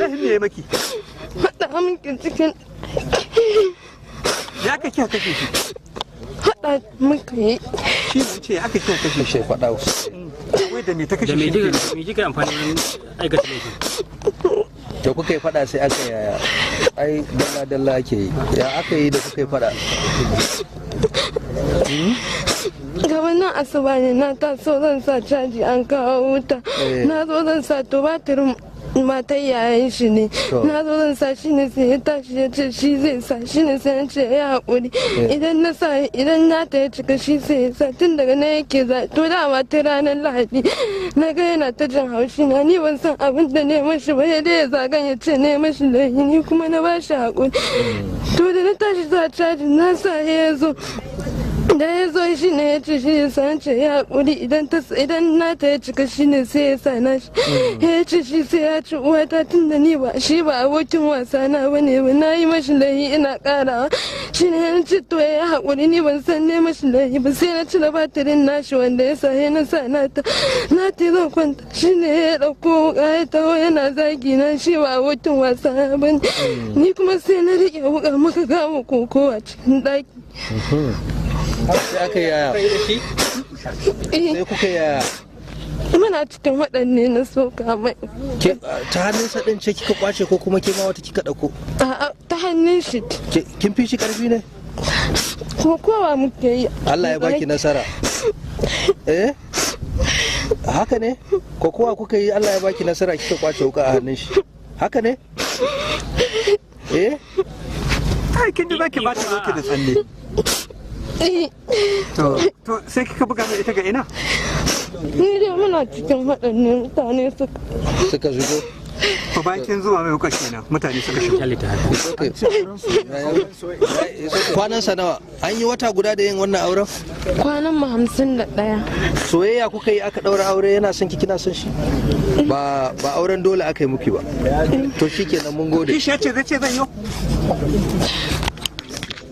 Laifin me ya maki? Faɗa muke cikin. Ya aka kika kashe shi? Faɗa muka yi. Shi ne ce aka kika kashe shi. Shi faɗa. Wai da me ta kashe Da me shi? kika, me kika amfani wurin aikata laifin? Da kuka yi faɗa sai aka yaya? Ai dalla dalla ake yi. Ya aka yi da kuka yi faɗa? Gaban nan asuba ne na taso zan sa caji, an kawo wuta. Na zo zan sa, to batirin matan yayan shi ne. Na zo zan sa shi ne sai ya tashi ya ce shi zai sa shi ne, sai ya ce ya haƙuri, idan na sa, idan na ta ya cika shi sai ya sa. Tun daga nan yake za to dama ta ranar Lahadi na ga yana ta jin haushi na, ni ban san abin da ne mashi ba, ya dai ya zagan ya ce ne mashi laifi, ni kuma na ba shi haƙuri. To da na tashi sa caji na sa, ya zo, da ya zo shi ne ya ce shi ya san ce ya haƙuri, idan ta idan na ta ya cika shi ne sai ya sa na shi. Ya ce shi sai ya ci uwata, tun da ni ba shi ba abokin wasa na bane ba, na yi mashi laifi ina ƙarawa. Shi ne ya ce to ya haƙuri, ni ban san ne mashi laifi ba. Sai na cire batirin nashi wanda ya sa, ya na sa na ta na ta zan kwanta, shi ne ya ɗauko wuƙa ya taho yana zagi na, shi ba abokin wasa na bane. Ni kuma sai na riƙe wuƙa muka kama kokowa cikin ɗaki. Sai aka yaya? Sai kuka yaya? Muna cikin waɗanne na soka mai. Ta hannun sa ɗin ce kika kwace ko kuma ke ma wata kika ɗauko? A'a, ta hannun shi. Kin fi shi ƙarfi ne? Ko kowa muke yi. Allah ya baki nasara. Eh? Haka ne? Ko kowa kuka yi Allah ya baki nasara kika kwace wuka a hannun shi. Haka ne? Eh? Ai kin ji zaki ba ta zoki da tsalle. To sai kika buga mai ita ga ina? Ni dai muna cikin waɗanne mutane suka Suka shigo. To bayan kin zuwa mai wuka kenan mutane suka shigo. Kyale ta haka. Kwanan sa nawa? An yi wata guda da yin wannan auren? Kwanan mu 51. Soyayya kuka yi aka ɗaura aure, yana son ki kina son shi? Ba ba auren dole aka yi muki ba. To shikenan, mun gode. Kishiya ce zai ce zan yi.